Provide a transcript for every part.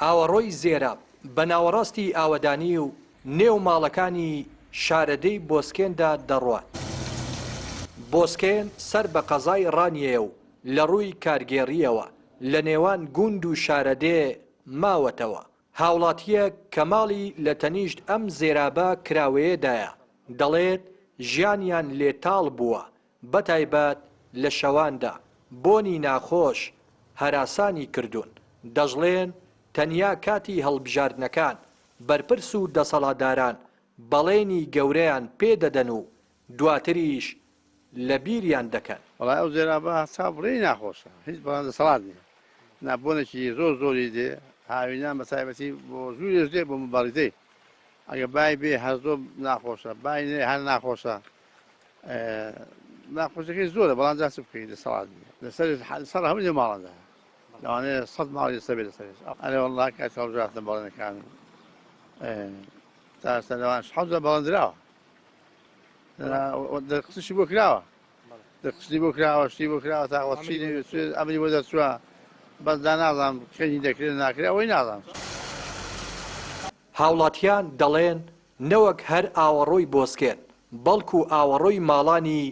ئاوەڕۆی زێراب بە ناوەڕاستی ئاوەدانی و نێو ماڵەکانی شارەدێی بۆسکێندا دەڕوات. بۆسکێن سەر بە قەزای ڕانیەیە و لە ڕووی کارگێڕییەوە لە نێوان گوند و شارەدێ ماوەتەوە. هاوڵاتییەک کە ماڵی لە تەنیشت ئەم زێرابە کراوەیەدایە، دەڵێت، ژیانیان لێ تاڵ بووە، بەتایبەت لە شەواندا بۆنی ناخۆش هەراسانی کردوون، دەشڵێن، تەنیا کاتی هەڵبژاردنەکان بەرپرس و دەسەڵاتداران بەڵێنی گەورەیان پێ دەدەن و دواتریش لە بیریان دەکەن. وەڵای ئەو زێرابە هەتا بڵێی ناخۆشە هیچ بەڵام دەسەڵات نیە نا بۆنێکی زۆر زۆری دێ هاوینان بە تایبەتی بۆ ژوورێش دێ بۆ مبەڕیدەی ئەگە بای بێ هەر زۆر ناخۆشە بای نێ هەر ناخۆشە ناخۆشەکەی زۆرە بەڵام جا چ بکەین دەسەڵات نیە لەسەر سەر هەموو نێو ماڵاندا لەوانەیە سەد ماڵی لەسەر بێ لەسەر ئەرێ وەڵڵا کاتی هەڵبژاردن بەڵێنەکان تا ئێستا لەوان حەوت بەڵێن دراوە دەرخستنشی بۆ کراوە دەرخستنی بۆ کراوە شتی بۆ کراوە تا وەچی ئەمری بۆ دەرچووە بەس دا نازانم کەنی دەکرێت ناکرێت ئەوەی نازانم. هاوڵاتیان دەڵێن نەوەک هەر ئاوەڕۆی بۆسکێن، بەڵکو ئاوەڕۆی ماڵانی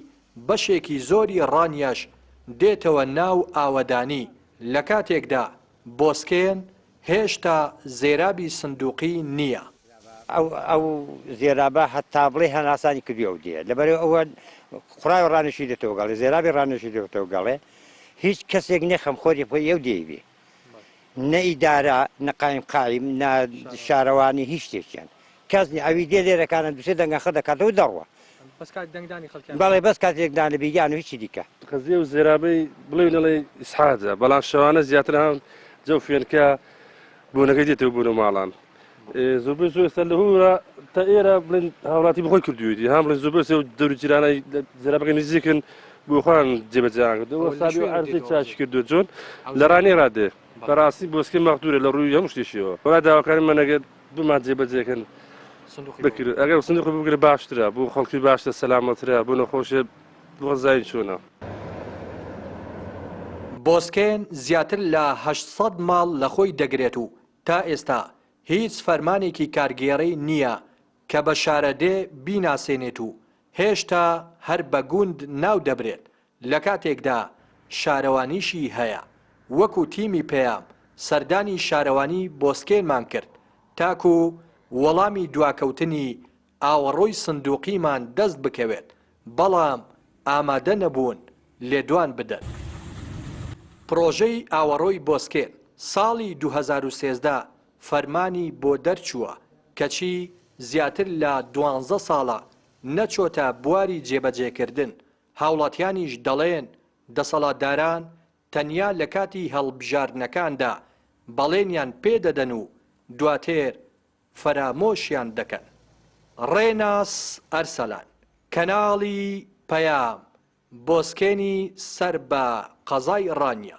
بەشێکی زۆری ڕانیەش دێتەوە ناو ئاوەدانی، لەکاتێکدا بۆسکێن هێشتا زێرابی سندوقی نییە. ئەو زێرابە هەتا بڵێی هەناسانی کردووە ئەو دێیە لەبەرئەوەی ئەوە خوراوی ڕانەشی دێتەوە گەڵێ زێرابی ڕانەشی دێتەوە گەڵێ هیچ کەسێک نیە خەمخۆری خۆی ئەو دێی بێ نە ئیدارە نە قایم قایم نە شارەوانی هیچ شتێکیان کەس نیە ئەوی دێ لێرەکانە دوسێ دەنگە خە دەکاتەوە دەڕوا بەس کات دەنگدانی خەڵکیان بەڵێ بەس کاتێک دانە بیگان و هیچی دیکە. قەزیە و زێرابەی بڵێ و نەڵێ ئیسحاجە بەڵام شەوانە زیاتر هەم جەو فێنکە بۆنەکەی دێتەوە بۆ نێو ماڵان زۆربەی زۆر ئێستا لە هورا تا ئێرە بڵێن هاوڵاتی بخۆی کردوویەتی هەم بڵێن زۆربەی زۆر دەور و جیرانای زێرابەکە نزیکن بۆ خۆیان جێبەجێیان کردووە ئەوە لە سابی کوێ عەرزەی دێتەوە چاکی کردووە جۆن لە ڕانیە ڕادێ بەڕاستی بۆسکەی مەغدورە لە ڕووی هەموو شتێکیەوە وەڵا داواکاری من ئەگەر بمان جێبەجێکەن سندوقی بۆ بکرێت ئەگەر سندوقی بگرێت باشترە بۆ خەڵکی باشترە سەلامەترە بۆ نەخۆشێ بۆ زین چۆنە. بۆسکێن زیاتر لە 800 ماڵ لەخۆی دەگرێت و تا ئێستا هیچ فەرمانێکی کارگێڕی نییە کە بە شارەدێ بیناسێنێت و هێشتا هەر بە گوند ناو دەبرێت، لەکاتێکدا شارەوانیشی هەیە. وەکو تیمی پەیام سەردانی شارەوانی بۆسکێنمان کرد تاکو وەڵامی دواکەوتنی ئاوەڕۆی سندوقیمان دەست بکەوێت، بەڵام ئامادە نەبوون لێدوان بدەن. پڕۆژەی ئاوەڕۆی بۆسکێن ساڵی 2013 فەرمانی بۆ دەرچووە، کەچی زیاتر لە دوانزە ساڵە نەچۆتە بواری جێبەجێکردن، هاوڵاتیانیش دەڵێن دەسەڵاتداران تەنیا لە کاتی هەڵبژاردنەکاندا بەڵێنیان پێدەدەن و دواتر فەرامۆشیان دەکەن. ڕێناس ئەرسەلان، کەناڵی پەیام، بۆسکێنی سەر بە قەزای ڕانیە.